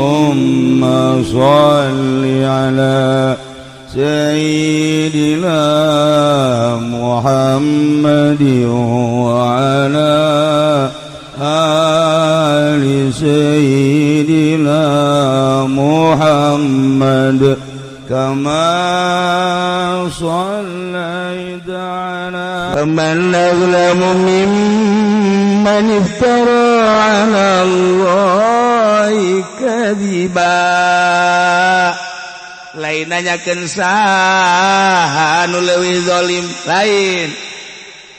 Allahumma shalli ala Sayyidina Muhammad wa ala ali Sayyidina Muhammad kama shallaita ala faman azlamu mimman iftara ala Allahi kadhiba. Lain nanyakeun saha anu leuwih zalim, lain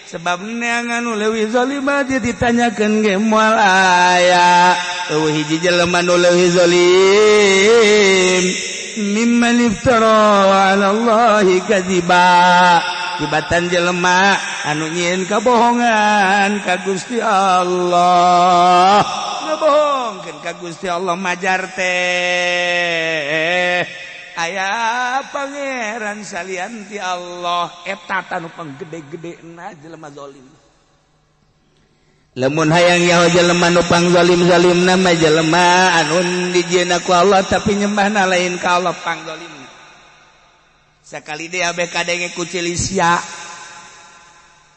sebab neangan nu leuwih zalim mah ditanyakeun ge moal aya. Eueuh hiji jelema nu leuwih zalim mimman iftara ala Allahi kadziba, tibatan jelema anu nyieun kabohongan ka Gusti Allah, ngabohongkeun ka Gusti Allah majar teh aya pangeran salian ti Allah. Eta tanu panggede-gedena jelema zalim. Lamun hayang nyaho jelema nu pangzalim-zalimna mah jelema anu dijieunna ku Allah tapi nyembahna lain ka Allah, pangzalimna. Sakali deui abeh kadenge ku Cilisia,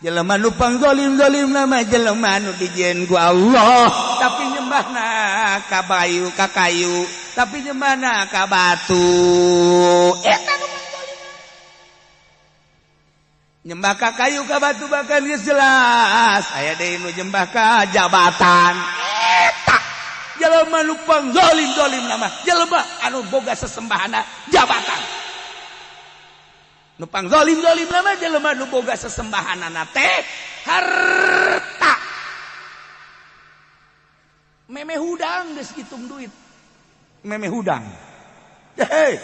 jelema nu pangzalim-zalimna mah jelema anu dijieun ku Allah tapi nyembahna ka bayu, ka kayu, tapi nyembahna ka batu. Eta nu pangzalim. Nyembah ka kayu, ka batu bahkan geus jelas aya deui nu nyembah ka jabatan. Eta jelema nu pangzalim-zalimna mah jelema anu boga sesembahana jabatan. Nu pangzalim-zalimna mah jelema nu boga sesembahanana teh harta. Meme hudang geus hitung duit, meme hudang. Hei,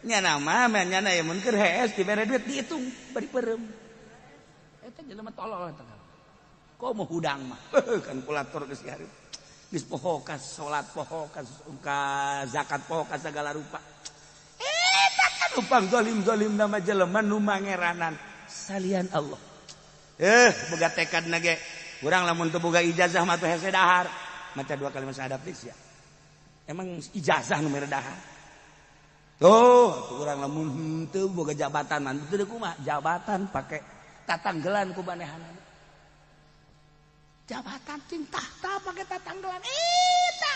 nyana mah nyana ya mun keur hees dibere duit dihitung bari peureum. Eta jelema tolol eta. Komo hudang mah kalkulator geus dihareup. Geus poho ka salat, poho ka zakat, poho ka sagala rupa. Eta kan nu pangzalim-zalimna mah jelema nu mangeranan salian Allah. Boga tekadna ge urang lamun teu boga ijazah mah teu hese dahar. Maca dua kalimat syahadat geus ya. Emang ijazah nu mere dahar. Tuh, urang lamun henteu boga jabatan mah teu kumaha? Jabatan pake tatanggelan ku manehanana. Jabatan cing tahta pake tatanggelan eta.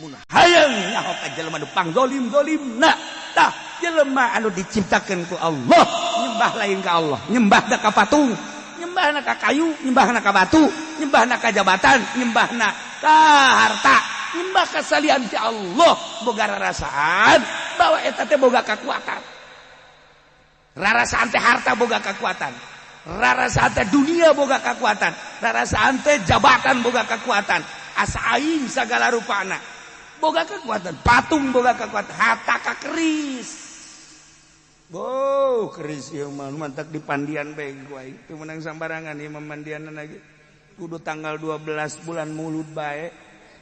Mun hayang nyaho ka jelema nu pangzalim-zalimna, tah jelema anu diciptakeun ku Allah nyembah lain ka Allah, nyembahna ka patung, nyembahna ka kayu, nyembahna ka batu, nyembahna ka jabatan, nyembahna ka harta, nyembah ka salian ti Allah. Boga rarasaan bahwa eta teh boga kekuatan. Rarasaan teh harta boga kekuatan, rarasaan teh dunia boga kekuatan, rarasaan teh jabatan boga kekuatan, asa aing sagala rupana boga kekuatan, patung boga kekuatan, harta ka keris. Bo, keris ieu mah mantak di pandian bae ku aing. Teu meunang sambarangan ieu mah mandianna ge. Kudu tanggal 12 bulan Mulud bae.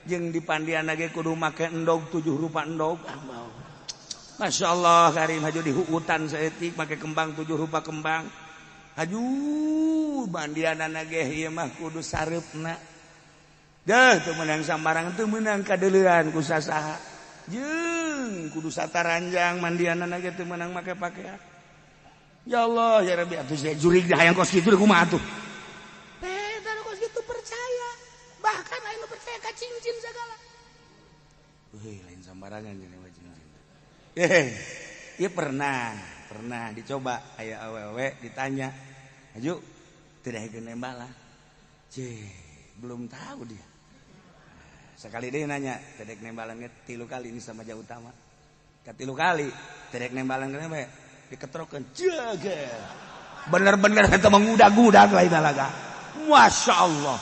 Jeung di pandian ge kudu make endog 7 rupa endog. Ah, mau. Masya Allah karim, haju di hutan saeutik make kembang 7 rupa kembang. Haju mandianana ge ieu mah kudu sareupna. Deuh teu meunang sambarang, teu meunang kadeuleuan ku sasaha. Jeung kudu sataranjang mandianana ge teu meunang make pakaian. Ya Allah ya Rabbi, atuh sia jurig hayang kos kitu kumaha atuh. Teh nu kos kitu percaya. Bahkan aya nu percaya ka cincin segala. Euy, lain sambarangan jeung mah cincin. Ieu pernah dicoba aya awewe ditanya, "Haju, teu daekeun nembalan." Cih, belum tahu dia. Sekali dia nanya, teu dek nembalan ge 3 kali ini sama jauh utama. Katilu kali, teu dek nembalan ge diketrokeun. Jaga. Bener-bener eta mengudag-udag lain laga. Masya Allah.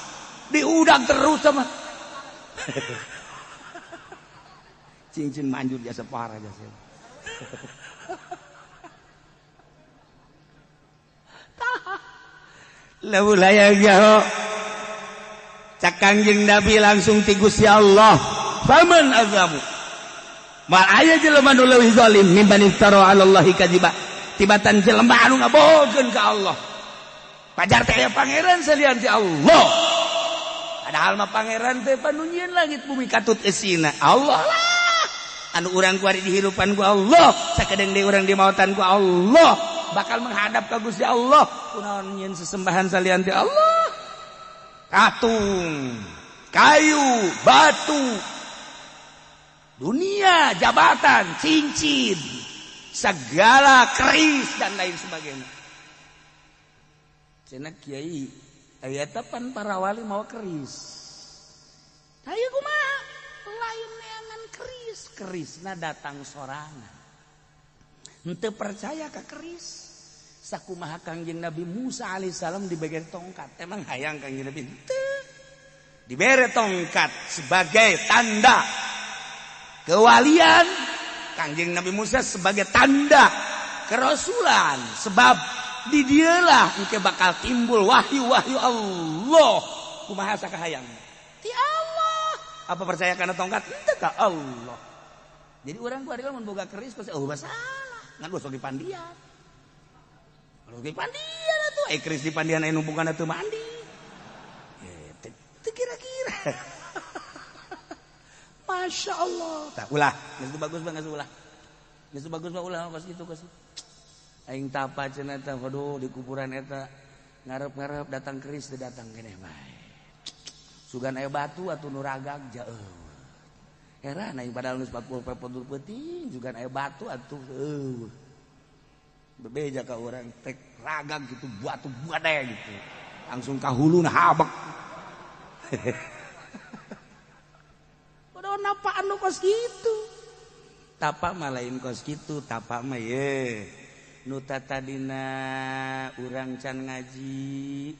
Diudag terus sama. Cincin manjur jasa parah jasa. Lamun hayang nyaho cak Kangjeng Nabi langsung ti Gusti Allah, faman azlamu. Mal aya jelema nu leuwih zalim mimman iftara 'ala Allahi kadziba. Tibatan jelema anu ngabohongkeun ka Allah. Pajar teh aya pangeran salian ti Allah. Padahal mah pangeran teh panu nyieun langit bumi katut eusina. Allah lah. Anu urang kuari dihirupan ku Allah, sakedeung deui urang dimautan ku Allah, bakal menghadap ka Gusti Allah. Kunaon nyieun sesembahan salian ti Allah? Katung, kayu, batu, dunia, jabatan, cincin, segala keris dan lain sebagainya. Cenah kiai, aya pan para wali mau keris. Ayo kumaha? Lain neangan keris, kerisna datang sorangan. Henteu percaya ka keris. Sakumaha Kangjeng Nabi Musa alaihissalam dibere tongkat. Emang hayang Kangjeng Nabi? Henteu. Dibere tongkat sebagai tanda kewalian Kangjeng Nabi Musa, sebagai tanda kerasulan, sebab di dialah engke bakal timbul wahyu-wahyu Allah. Kumaha sakahayang? Ti Allah. Apa percaya karena tongkat? Henteu ka Allah. Jadi urang ku ari mun boga keris pasti oh masalah. Ngan gosok di pandian. Gosok di pandian atuh. Eh keris di pandian aya numpukan atuh mandi. Teu kira-kira. Masya Allah. Tak ulah. Geus bagus banget ulah. Geus bagus mah ulah kos kitu kos. Aing tapa cenah teh, waduh di kuburan eta ngarep-ngarep datang keris teu datang keneh bae. Sugan aya batu atuh nu ragag jauh. Heran aing padahal geus 40 peuting sugan aya batu atuh eueuh. Bebeja ka urang tek ragag gitu batu badai gitu. Langsung ka huluna habek. Udah napaan nu kos kitu. Tapa mah lain kos kitu, tapa mah ye. Nu tadina urang can ngaji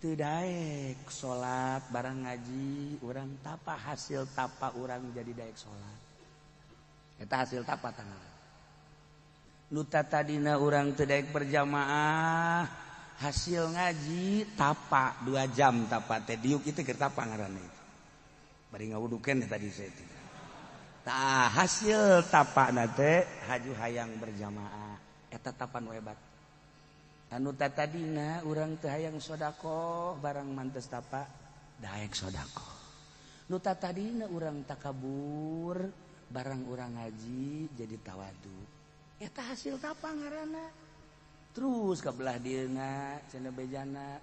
teu daek salat, barang ngaji urang tapa, hasil tapa urang jadi daek salat. Eta hasil tapa tanggal. Nu tadina urang teu daek berjamaah, hasil ngaji tapa 2 jam tapa teh diuk itu keur tapa ngaranna itu. Bari ngawudukeun tadi saya teh. Tah hasil tapa na teh haju hayang berjamaah. Eta tapa nu hebat. Anu tadina urang teu hayang sedekah, barang mantes tapa daek sedekah. Nu tadina urang takabur, barang urang ngaji jadi tawadu. Eta hasil tapa ngaranna. Terus ka belah dieuna cenah bejana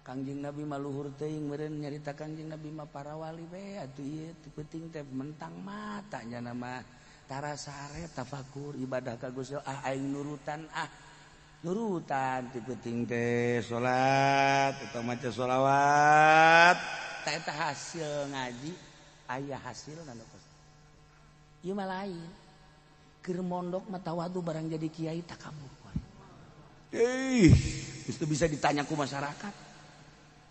Kangjeng Nabi mah luhur teuing meureun nyarita Kangjeng Nabi mah para wali we atuh ieu teu penting teh mentang mata nya mah tara sare tafakur ibadah ka Gusti ah aing nurutan ah nurutan ti penting teh salat atau maca sholawat. Ta eta hasil ngaji aya hasilna nu kos ieu mah lain keur mondok mah tawadu, barang jadi kiai takabur. Itu bisa ditanya ku masyarakat.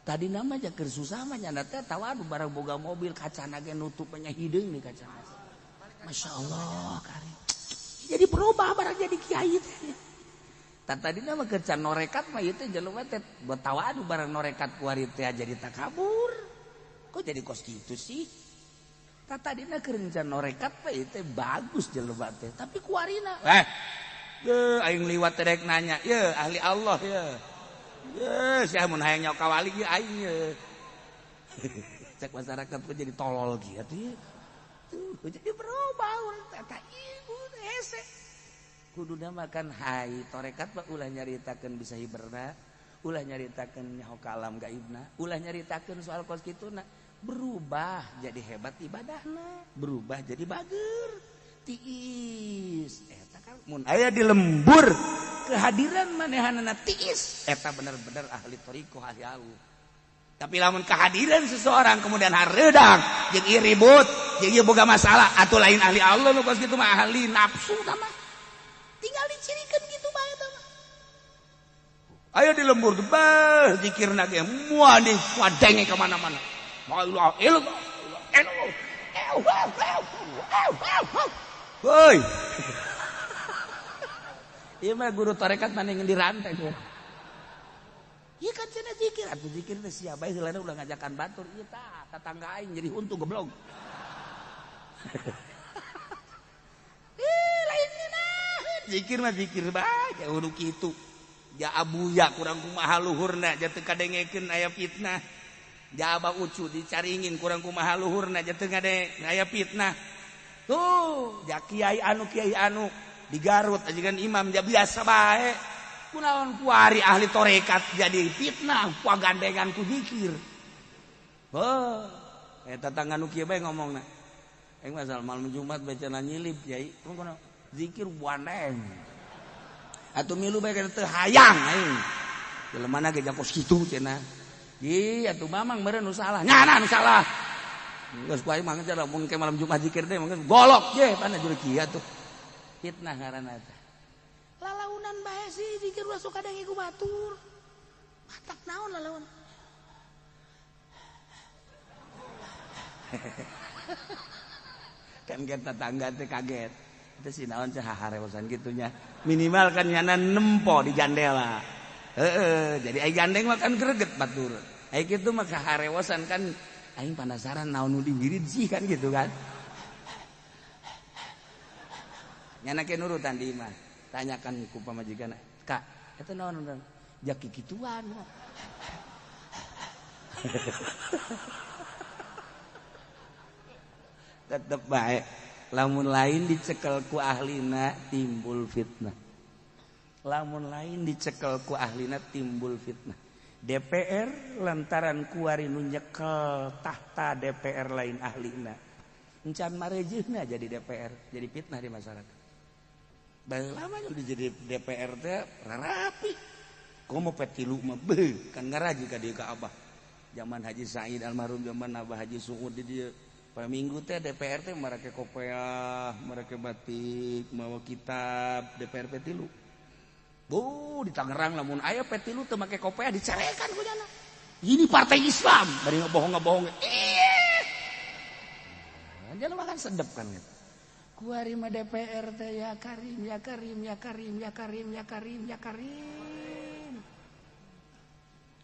Tadi nama aja keur susah mah nyanda teh tawadu, barang boga mobil kacana ge nutupnya hideung nih kacana. Masya Allah karim. Jadi berubah barang jadi kiai teh. Tadi nama keur can norekat mah ieu teh jelema teh buat tawadu, barang norekat kuari teh jadi takabur. Kok jadi kos kitu sih? Tadina keur can norekat mah ieu teh bagus jelema teh, tapi kuarina aing liwat teh rek nanya, ye ahli Allah ye. Ye sia mun hayang nyawa ka wali ye aing ye. Cek masyarakat kok jadi tolol gitu ya. Tuh jadi berubah urang teh eta ibu hese. Kuduna makan hai torekat mah ulah nyaritakeun bisa hiberna, ulah nyaritakeun nyaho ka alam gaibna, ulah nyaritakeun soal kos kituna, berubah jadi hebat ibadahna, berubah jadi bager. Tiis eta kan mun aya di lembur kehadiran manehanana tiis eta bener-bener ahli thariqah ahli Allah. Tapi lamun kehadiran seseorang kemudian hareudang jeung ieu ribut jeung ieu boga masalah atuh lain ahli Allah nu kos kitu mah ahli nafsu tah mah. Tinggal dicirikan gitu bae eta mah. Ayo di lembur teh bah zikirna ge moal di wadenge ka mana-mana. La ilaha illallah. Woi. Ieu mah guru tarekat mana yang dirantai tuh. Ieu kan cenah zikir, atuh zikir teh sia bae heulana ulah ngajakan batur ieu tah tatangga aing jadi huntu goblok. Ih lain ngeunaheun zikir mah zikir bae kudu kitu. Ja abuya kurang kumaha luhurna ja teu kadengekeun aya fitnah. Jaba ucu dicaringin kurang kumaha luhurna teu ngade aya fitnah. Tuh, ja kiai anu di Garut aja kan imam ja biasa bae. Kunaon kuari ahli torekat jadi fitnah, ku gandengan ku zikir. Heuh, eta tangga nu kieu bae ngomongna. Aing mah malam Jumat bae cenah nyilip kiai. Kunaon zikir buaneng. Atuh milu bae teu hayang aing. Jelema ge kos kitu cenah. Ih, atuh mamang meureun nu salah. Nyana nu salah. Geus ku aing mah cenah mun ke malam Jumat zikir teh mangga golok ye pana juru kieu atuh. Fitnah ngaranna teh. Lalaunan bae sih zikir ulah sok kadang ku batur. Matak naon lalaun. Kan kita tetangga teh kaget. Itu si naon cah harewosan gitunya. Minimal kan nyana nempo di jandela. Heeh, jadi ai gandeng mah kan greget batur. Ai kitu mah kaharewosan kan aing penasaran naon nu diwirid sih kan gitu kan. Nyana ke nurutan di imah. Tanyakan ku pamajikan, "Kak, eta naon urang?" Ja kikituan. Tetep bae lamun lain dicekel ku ahlina timbul fitnah. Lamun lain dicekel ku ahlina timbul fitnah. DPR lantaran kuari nu nyekel tahta DPR lain ahlina. Encan marejeuhna jadi DPR, jadi fitnah di masyarakat. Baheula mah udah jadi DPR teh rarapi. Komo petilu mah beuh kan ngaraji ka dieu ka Abah. Zaman Haji Said almarhum, zaman Abah Haji Suud di dieu. Pada minggu teh DPR teh marake kopeah, marake batik, mawa kitab DPR P3. Bu, di Tangerang lamun aya P3 teu make kopeah dicarekan ku jana. Ini partai Islam, bari ngebohong-ngebohong. Ih. Jelema kan sedep kan gitu. Kuari mah DPR teh ya Karim, ya Karim, ya Karim, ya Karim, ya Karim, ya Karim.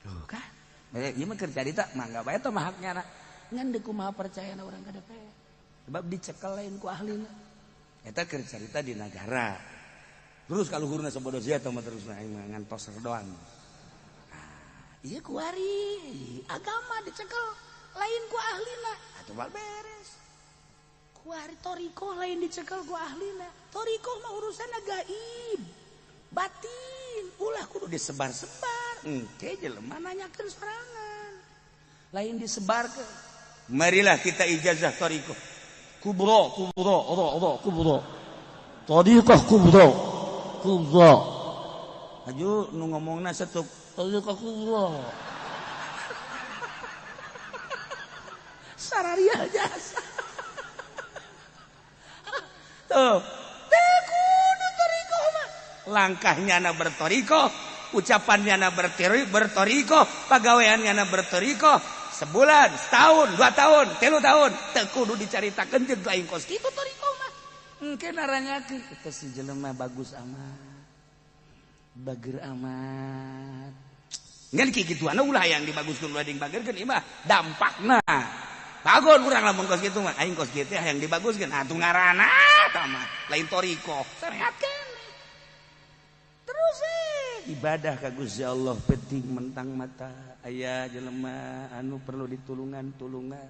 Tuh kan. Ieu mah keur carita mangga bae teh mah haknya. Ngan deuk kumaha percaya na urang ka DPR. Sebab dicekel lain ku ahlina. Eta keur carita di nagara. Terus kaluhurna sabodo sia teh mah terusna aing mah ngantos doang. Nah, ieu kuari agama dicekel lain ku ahlina. Atuh bal beres. Kuari torikoh lain dicekel ku ahlina. Torikoh mah urusan gaib, batin, ulah kudu disebar-sebar. Engke jelema nanyakeun sorangan. Lain disebarkeun. Marilah kita ijazah torikoh. Kubro, kubro, ro, ro, kubro. Torikoh kubro, kubro. Aju nu ngomongna setuk torikoh kubro. Sararia jasa. Tuh, teu kudu torikoh mah. Langkahnya na bertorikoh, ucapannya na bertorikoh, pagaweannya na bertorikoh. Sebulan, setahun, 2 tahun, 3 tahun, teu kudu dicaritakeun jeung lain kos kitu torikoh mah. Engke naranyakeun eta si jelema bagus amat. Bager amat. Ngan kikituanna ulah hayang dibaguskeun ulah dibagerkeun ieu mah dampakna. Bagon urang lamun kos kitu mah, aing kos kitu hayang dibaguskeun atuh ngaranna eta mah lain torikoh. Sarehatkeun. Terus ibadah ka Gusti Allah penting mentang mata aya jelema anu perlu ditulungan tulungan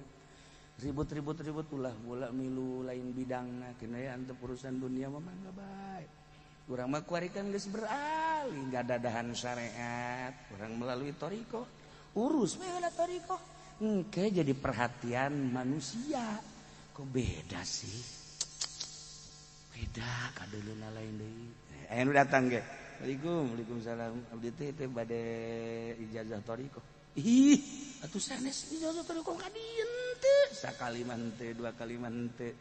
ribut-ribut-ribut ulah bola milu lain bidangna kena ya antep urusan dunia mah mangga bae. Urang mah kuari kan geus beralih ngadadahan syariat urang melalui torikoh urus we heula torikoh engke jadi perhatian manusia kok beda sih beda kadeuleuna lain deui aya nu datang ge. Waalaikum, waalaikumsalam. Abdi teh teh bade ijazah torikoh. Ih, atuh sanes ijazah torikoh ka dieu teh. Sakali mah henteu, 2 kali mah henteu.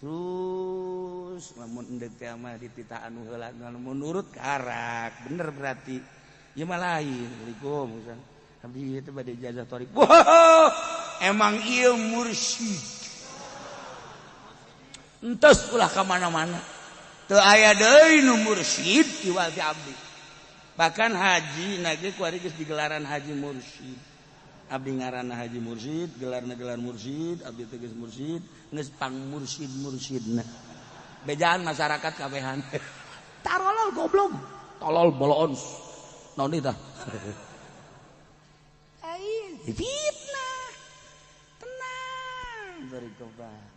Terus lamun endek teh mah dititah anu heula lamun nurut karak. Bener berarti. Ieu mah lain. Waalaikum. Abdi teh bade ijazah torikoh. Wah, emang ieu mursyid. Entos ulah ka mana-mana. Teu aya deui nu mursyid iwal ti abdi. Bahkan haji nage kuari geus digelaran haji mursyid. Abdi ngaranna haji mursyid, gelarna gelar mursyid, abdi teh geus mursyid, geus pang mursyid-mursyidna. Bejaan masyarakat kabehan. Tarolol goblok, tolol boloon. Naon ieu tah? Aing fitnah. Thoriqoh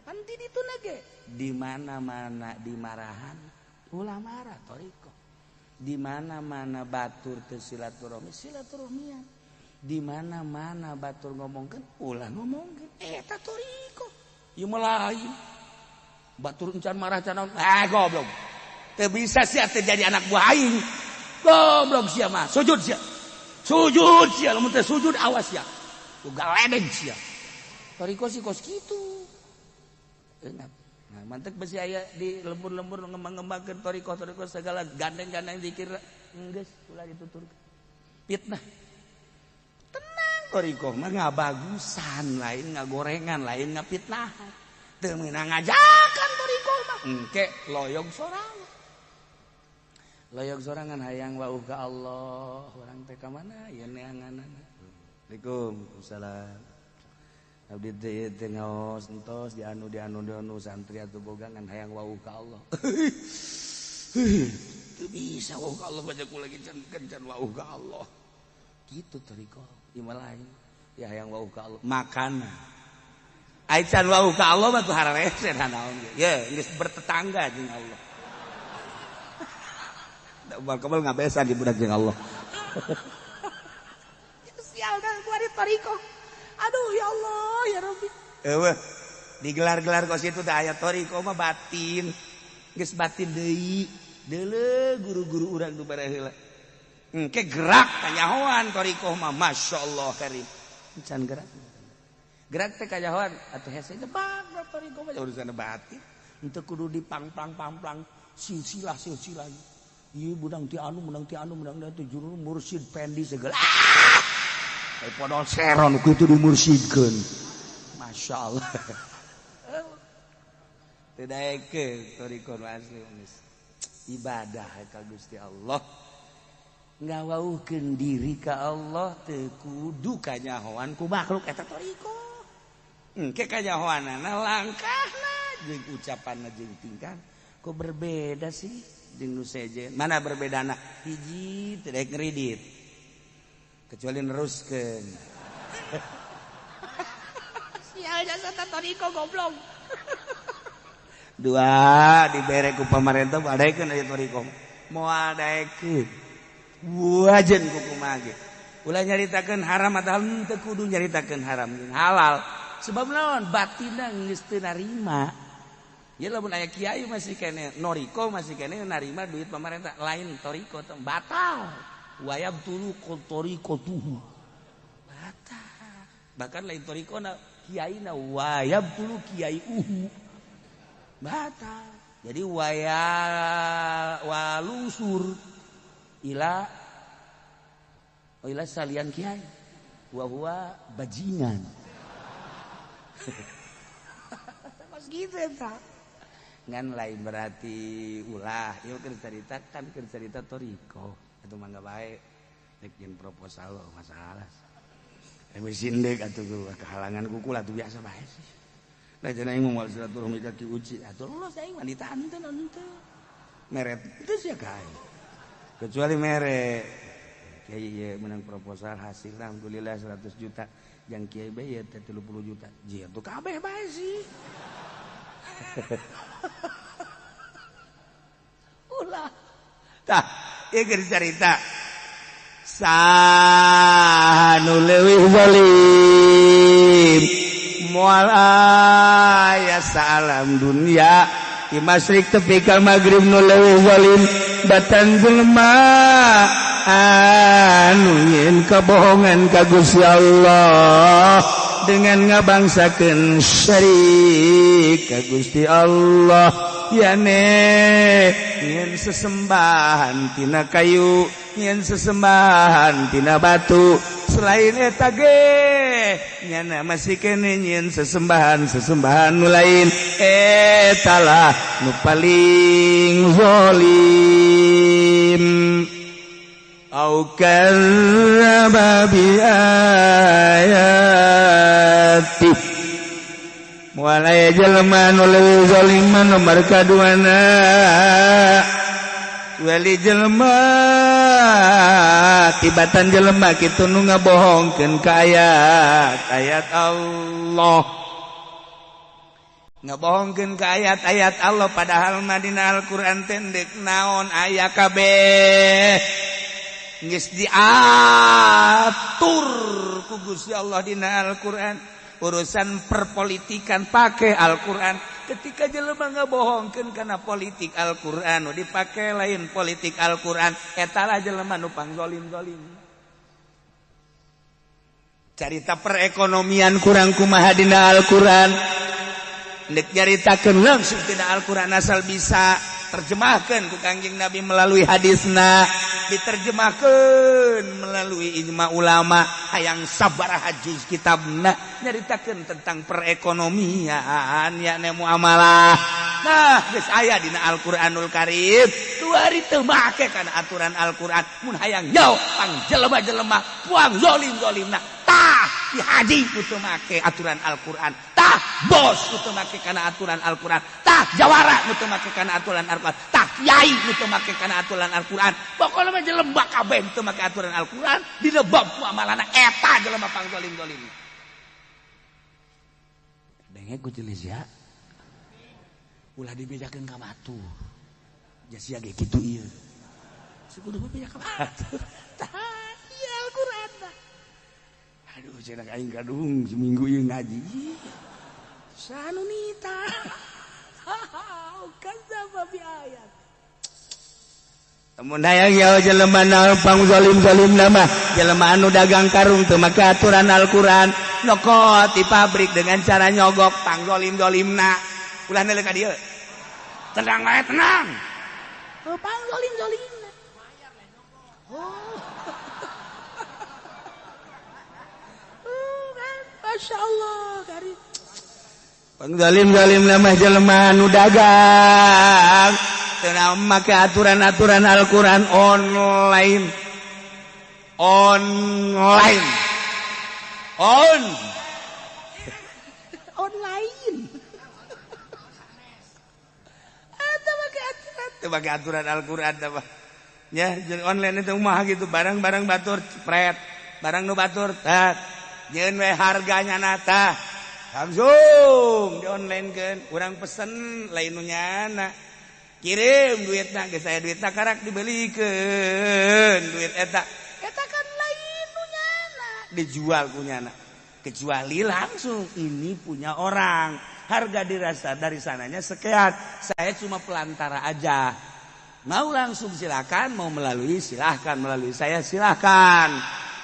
pan ti ditu ge di mana-mana dimarahan ulah marah thoriqoh, di mana-mana batur teu silaturahmi silaturahmian, di mana-mana batur ngomongkeun ulah ngomongkeun eta thoriqoh. Ieu mah lain batur encan marah can naon, ah goblok teu bisa sia teu jadi anak buah aing, goblok sia mah, sujud sia, sujud sia, lamun teu sujud awas sia ku galedeg sia. Thoriqoh sih kos kitu. Nah, mantek besi aya di lembur-lembur ngembang-ngembangkeun thoriqoh-thoriqoh segala gandeng-gandeng zikir geus ulah dituturkeun. Fitnah. Tenang thoriqoh mah ngabagusan, lain ngagorengan, lain ngapitnahan. Teu meunang ngajakan thoriqoh mah. Engke loyog sorangan. Loyog sorangan hayang wauh ka Allah, urang teh ka mana ieu neanganana. Assalamualaikum. Waalaikumsalam. Abdi teh teh ngaos entos di anu di anu di anu santri atuh boga ngan hayang wauh ka Allah. Teu bisa wauh ka Allah baca ku lagi can kencan wauh ka Allah. Kitu thoriqoh ieu mah lain. Ya hayang wauh ka Allah makana. Ai can wauh ka Allah mah tuh hararese naon ge. Ye geus bertetangga jeung Allah. Da bakal ngabesan di budak jeung Allah. Sial dah gua di thoriqoh. Aduh ya Allah ya Rabbi. Eueuh digelar-gelar kos itu teh aya thoriqoh mah batin. Geus batin deui. Deuleu guru-guru urang nu bareheula. Engke gerak kanyahoan thoriqoh mah masyaallah karim. Can gerak. Gerak teh kanyahoan atuh hese jebak thoriqoh mah urusan batin. Henteu kudu dipangplang-pangplang silsilah-silsilah. Ieu budang ti anu, budang ti anu, budang ti juru mursyid pendi segala. Ah! Podol seron ku itu dimursyidkeun. Masya Allah. Teu daekeun thoriqoh asli geus. Ibadah ka Gusti Allah. Ngawauhkeun diri ka Allah teu kudu kanyahoan ku makhluk eta thoriqoh. Engke kanyahoanana langkahna jeung ucapanna jeung tingkah kok berbeda sih jeung nu sejen. Mana berbedana? Hiji teu daek ngeridit. Kecuali neruskeun. Sial jasa thoriqoh goblok. Dua dibere ku pamarentah badaekeun aya thoriqoh. Moal daekeun. Wajen ku kumaha ge. Ulah nyaritakeun haram atawa henteu kudu nyaritakeun haram jeung halal. Sebab naon batinna geus teu narima. Ya lamun aya kiai masih kene noriko masih kene narima duit pamarentah lain thoriqoh teh batal. Wayab tulu thoriqotuhu. Batal. Bahkan lain thoriqoh na kiai na wayab tulu kiai uhu. Batal. Jadi waya walungsur ila ila salian kiai wa huwa bajingan. Mas gitu eta. Ngan lain berarti ulah ieu keur carita kan keur carita thoriqoh. Atuh mangga bae rek jeung proposal masalah. Mesin deuk atuh kehalangan kuku lah tuh biasa bae sih. Nah cenah aing moal silaturahmi ka Ki Uci atuh los aing mah ditanten henteu. Meret teu sia ka aing. Kecuali mere kiai ieu menang proposal hasil alhamdulillah 100 juta. Jang kiai bae ieu teh 30 juta. Jia tuh kabeh bae sih. Ulah. Tah, ieu keur carita. Saha nu leuwih zalim moal aya salam dunia di masyrik tepi ka magrib nu leuwih zalim batan jelema anu nyeun kabohongan ka Gusti Allah dengan ngabangsakeun syirik ka Gusti Allah yane nyeun sesembahan tina kayu nyeun sesembahan tina batu selain eta ge nyana masih kene nyeun sesembahan-sesembahan nu lain eta lah nu paling zalim. Au kadzdzaba bi ayati moal aya jelema nu leuwih zaliman nomor kaduana wali jelema tibatan jelema kitu nu ngabohongkeun ka ayat ayat Allah. Ngebohongkeun ka ayat-ayat Allah padahal mah dina Al-Qur'an teh deuk naon aya kabeh. Geus diatur ku Gusti Allah dina Al-Qur'an. Urusan perpolitikan pakai Al-Qur'an. Ketika jelema ngebohongkeun kana politik Al-Qur'an, nu dipake lain politik Al-Qur'an, eta lah jelema nu pangzolim-zolim. Carita perekonomian kurang kumaha dina Al-Qur'an. Nek nyaritakeun langsung tina Al-Qur'an asal bisa terjemahkeun ku Kangjeng Nabi melalui hadisna, diterjemahkeun melalui ijma ulama, hayang sabaraha juz kitabna nyaritakeun tentang perekonomian yakni muamalah. Nah, geus aya dina Al-Qur'anul Karim. Kuari teu make kana aturan Al-Qur'an. Mun hayang jauh pang jelema-jelema puang zolim-zolimna. Tah, ki haji kudu make aturan Al-Qur'an. Tah, bos kudu make kana aturan Al-Qur'an. Tah, jawara kudu make kana aturan Al-Qur'an. Tah, kiai kudu make kana aturan Al-Qur'an. Pokona mah jelema kabeh teu make aturan Al-Qur'an, dina bab muamalahna eta jelema pang zolim-zolim. Denge ku jelis ya. Ulah dibejakeun ka batur. Sia ge kitu ieu. Sekudu beja ka batur. Tah, ieu Al-Qur'an tah. Aduh, cenah aing kadung seminggu ieu ngaji. Sanunita. Kadzdzaba bi ayat. Mun hayang ya jelema naon pang zalim-zalim mah, jelema anu dagang karung teu make aturan Al-Qur'an, nyokot di pabrik dengan cara nyogok pang zalim-zalimna. Ulah neuleuh ka dieu. Tenang wae, tenang. Oh, pang zalim-zalimna. Oh. Masya Allah, kari. Pang zalim-zalim mah jelema anu dagang teu make aturan-aturan Al-Qur'an online. Online. On. Online. Eta make aturan, teu make aturan Al-Qur'an teh mah. Ya, jadi online itu mah gitu, barang-barang batur cepret, barang nu batur tat. Nyeun we harganya nata. Langsung di online kan, urang pesen lain nu nyana. Kirim duitna geus aya duitna karak dibelikeun duit eta. Eta kan lain nu nyana, dijual ku nyana. Kecuali langsung ini punya orang. Harga dirasa dari sananya sekian. Saya cuma pelantara aja. Mau langsung silakan, mau melalui silahkan, melalui saya silahkan.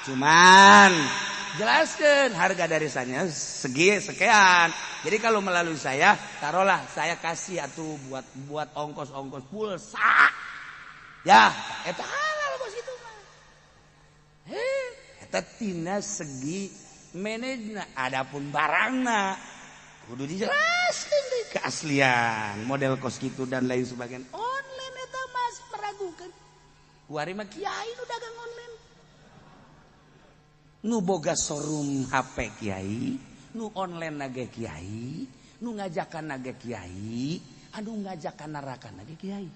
Cuman jelaskan harga dari sananya segi sekian. Jadi kalau melalui saya, taruhlah saya kasih atuh buat ongkos-ongkos pulsa. Ya, eta halal bos itu mah. Heh, eta tina segi manajna, adapun barangna kudu dijelaskan deh keaslian, model kos gitu dan lain sebagainya. Online eta masih meragukan. Kuari mah kiai nu dagang online. Nu boga showroom HP kiai, nu online nage kiai, nu ngajakan nage kiai, anu ngajakan neraka nage kiai.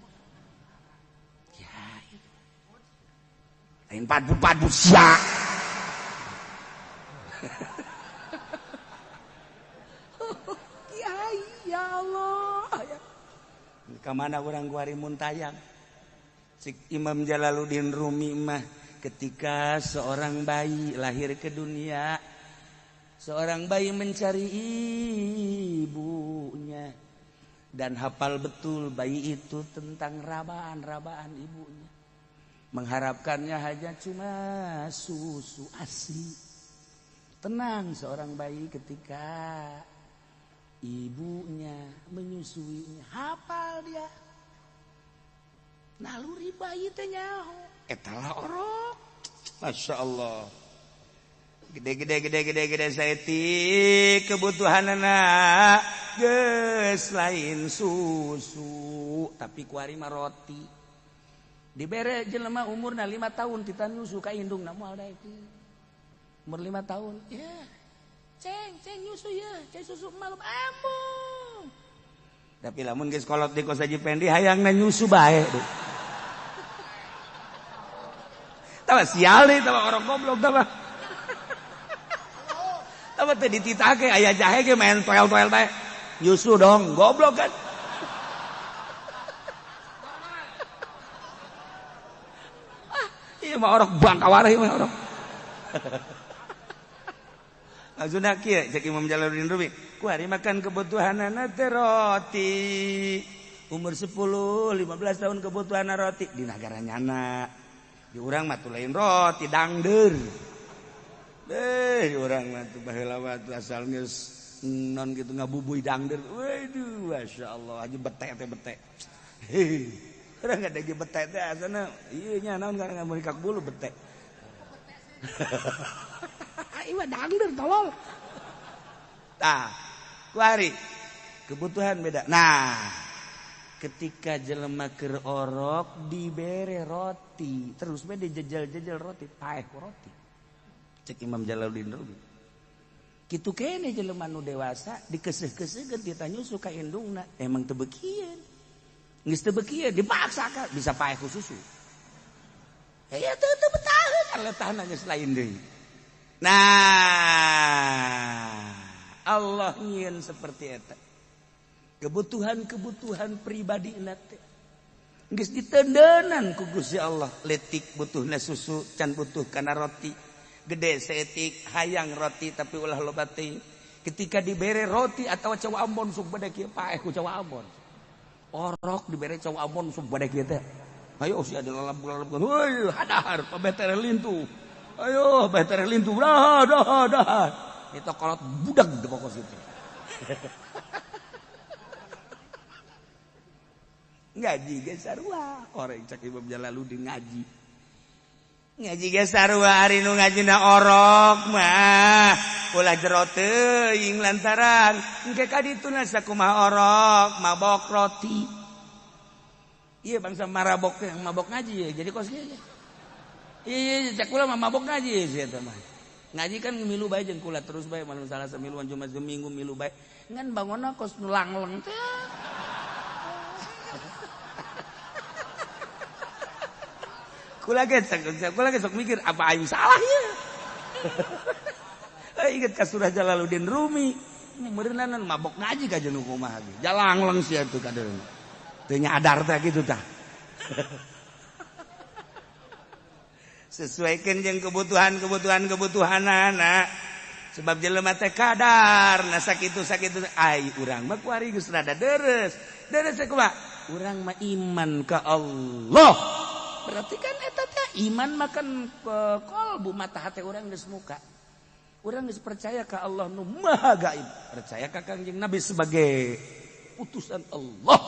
Kiai. Lain padu-padu sia. Kiai ya Allah. Ka mana urang kuari mun tayang? Cik Imam Jalaluddin Rumi mah ketika seorang bayi lahir ke dunia, seorang bayi mencari ibunya dan hafal betul bayi itu tentang rabaan-rabaan ibunya. Mengharapkannya hanya cuma susu ASI. Tenang seorang bayi ketika ibunya menyusuinya, hafal dia. Naluri bayi teh nyaho. Eta lah orok. Masya Allah. Gede-gede saeutik kebutuhanana geus lain susu tapi kuari mah roti. Dibere jelema umurna 5 tahun tita nyusu ka indungna moal daek. Umur 5 tahun. Ya. Ceng, ceng nyusu ya, ceng susu malum ambung. Tapi lamun geus kolot di kos Haji Pendi hayangna nyusu bae. Tah sial deui tah orang goblok tah. Tah teh dititake aya jahe ge main toel-toel bae. Nyusu dong, goblok kan. Ah, ieu mah orok bangkawara ieu mah orok. Maksudna kieu cek Imam Jalaluddin Rumi, kuari makan kebutuhanana teh roti. Umur 10, 15 tahun kebutuhan roti di nagara nyana. Di urang mah tuh lain roti dangdeur. Di urang mah tuh baheula mah tuh asal geus non gitu ngabubuy dangdeur. Waduh, masyaallah aja bete teh bete. Heuh. Urang ada ge bete teh asana ieu nya naon karena meurikak bulu bete. Ieu mah dangdeur tolol. Tah, kuari kebutuhan beda. Nah, ketika jelema keur orok dibere roti, terus bae dijejel-jejel roti, paeh ku roti. Cek Imam Jalaluddin Rumi. Kitu kene jelema nu dewasa dikeuseuh-keuseuhkeun tita nyusu ka indungna, emang teu beukieun. Geus teu beukieun dipaksa ka bisa paeh ku susu. Ya teu betaheun letahna geus lain deui. Nah, Allah nyieun seperti eta. Kebutuhan-kebutuhan pribadi teh geus ditendenan ku Gusti Allah. Letik butuhna susu, can butuh kana roti. Gede seetik hayang roti tapi ulah loba teuing. Ketika dibere roti atau cawa Ambon sok bade kieu paeh ku cawa Ambon. Orok dibere cawa Ambon sok bade kieu teh. Ayo si ada lalap-lalap. Heuy, hadahar pabetere lintu. Ayo betere lintu. Dah dah dah. Itu kolot budak di pokok situ. Ngaji ge sarua orang cek Imam Jalaluddin ngaji. Ngaji ge sarua ari nu ngajina orok mah ulah jero teuing lantaran engke ka dituna sakumaha orok mabok roti. Iya bangsa marabok yang mabok ngaji ya jadi kos kieu. Iya cek kula mah mabok ngaji sih eta mah. Ngaji kan milu bae jeung kula terus bae malam Salasa miluan Jumat Minggu milu bae. Ngan bangonna kos nu langleng teh. Kula ge sok mikir apa aing salah ya. Inget ka surah Jalaluddin Rumi. Meureunana mabok ngaji ka jeung kumaha ge. Jalangleng sia tuh kadeung. Teu nyadar teh kitu tah. Sesuaikan jeung kebutuhan-kebutuhan kebutuhanana. Sebab jelema teh kadar, nah sakitu sakitu ai urang mah kuari geus rada deres. Deres teh kumaha? Urang mah iman ka Allah. Berarti kan eta teh iman makan kolbu mata hati urang geus muka. Urang geus percaya ka Allah nu Maha Gaib, percaya ka Kangjeng Nabi sebagai utusan Allah,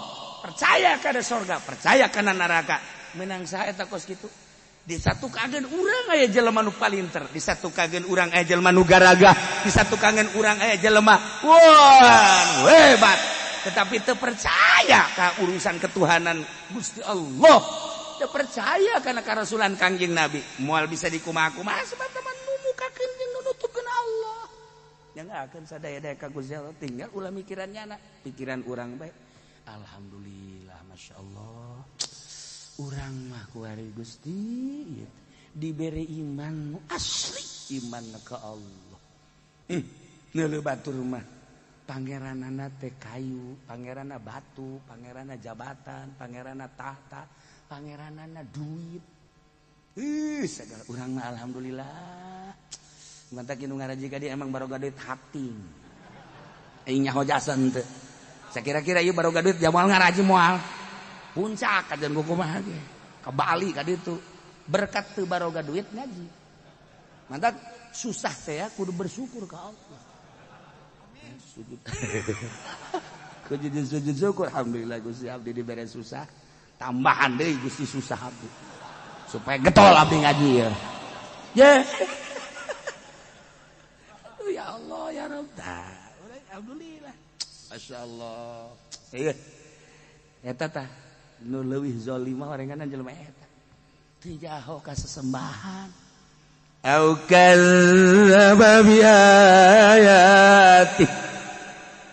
percaya kana sorga, percaya kana neraka. Menang saha eta kos kitu? Di satu kagen urang aya jelema nu palinter, di satu kagen urang aya jelema nu garagah, di satu kagen urang aya jelema wah hebat, tetapi teu percaya ka urusan ketuhanan Gusti Allah. Percaya karena karasulan Kangjeng Nabi moal bisa dikumaha-kumaha sebab teman numukakeun jeung nutupkeun Allah. Yang akan sadaya-daya ka Gusti Allah tinggal ulah mikiran nyana, pikiran urang bae. Alhamdulillah masyaallah. Urang mah kuari Gusti dibere iman nu asli iman ka Allah. Neuleuh batur mah pangeranana teh kayu, pangeranna batu, pangeranna jabatan, pangeranna tahta, pangeranana duit. Segala urang mah alhamdulillah. Mantak nu ngaraji ka dia emang baroga duit hating. Aing nyaho jasan teu. Sakira-kira ieu baroga duit jamal ngaraji moal. Puncak kajian kumaha ge. Ka Bali ka ditu. Berkat teu baroga duit ngaji. Mantak susah teh ya kudu bersyukur ka Allah. Amin. Sujud. Kudu sujud syukur alhamdulillah Gusti abdi dibere susah. Tambahan deui Gusti susah abdi supaya getol abdi ngaji ya. Ya. Ya Allah ya Rabb. Alhamdulillah. Masyaallah. Ieu. Eta tah nu leuwih zalimah orenganan jelema eta. Teu jaho ka sesembahan. Au kadzdzaba bi ayati.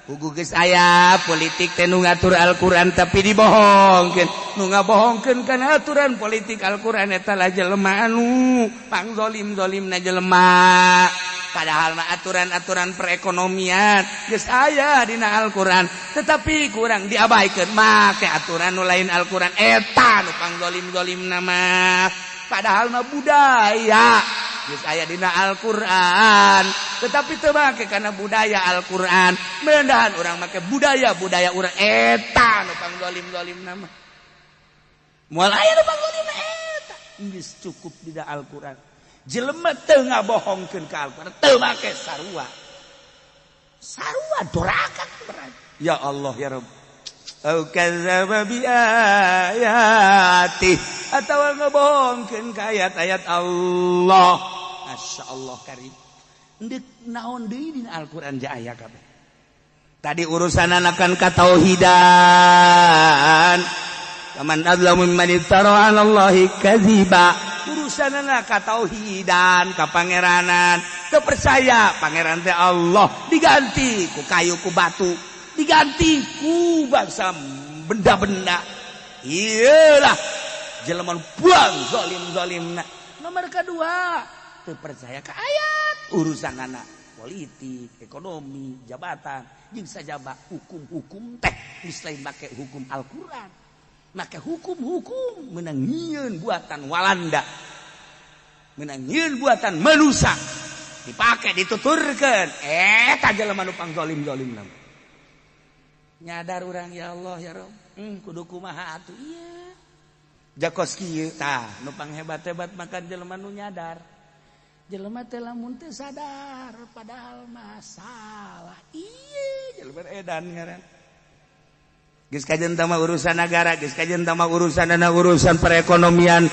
Pugu geus aya politik teh nu ngatur Al-Qur'an tapi dibohongkeun. Nu ngabohongkeun kana aturan politik Al-Qur'an eta lah jelema anu pangzolim-zolimna jelema. Padahal mah aturan-aturan perekonomian geus aya dina Al-Qur'an, tetapi kurang diabaikan make aturan nu lain Al-Qur'an, eta nu pangzolim-zolimna mah. Padahal mah budaya geus aya dina Al-Qur'an, tetapi teu make kana budaya Al-Qur'an, meundahan urang make budaya-budaya urang, eta nu pangzolim-zolimna mah. Moal aya nu pangzolimna eta. Geus cukup dina Al-Qur'an. Jelema teu ngabohongkeun ka Al-Qur'an, teu make sarua. Sarua doraka berarti. Ya Allah ya Rabb. Au kadzdzaba bi ayati, atawa ngabohongkeun ka ayat-ayat Allah. Masya Allah karim. Ndek naon deui dina Al-Qur'an ja aya kabeh. Tadi urusan anakan katauhidan. Faman adzlamu mimman iftara 'ala Allahi kadziba. Urusanana katauhidan, kapangeranan. Teu percaya pangeran teh Allah, diganti ku kayu, ku batu, diganti ku bangsa benda-benda. Iyalah jelema buang zalim-zalimna. Nomor kedua, teu percaya ka ayat, urusanana politik, ekonomi, jabatan, jeung sajaba hukum-hukum teh geus lain make hukum Al-Qur'an. Make hukum-hukum menang nyieun buatan Walanda, menang nyieun buatan manusia, dipakai dituturkeun, eta jelema nu pangzolim-zolimna. Nyadar urang, ya Allah ya Rabb, kudu kumaha atuh ieu? Jakos kieu tah nu panghebat-hebat makan jelema nu nyadar. Jelema teh lamun teu sadar padahal masalah ieu jelema edan ngaran. Geus kajen tama urusan negara, geus kajen tama urusan dana, urusan perekonomian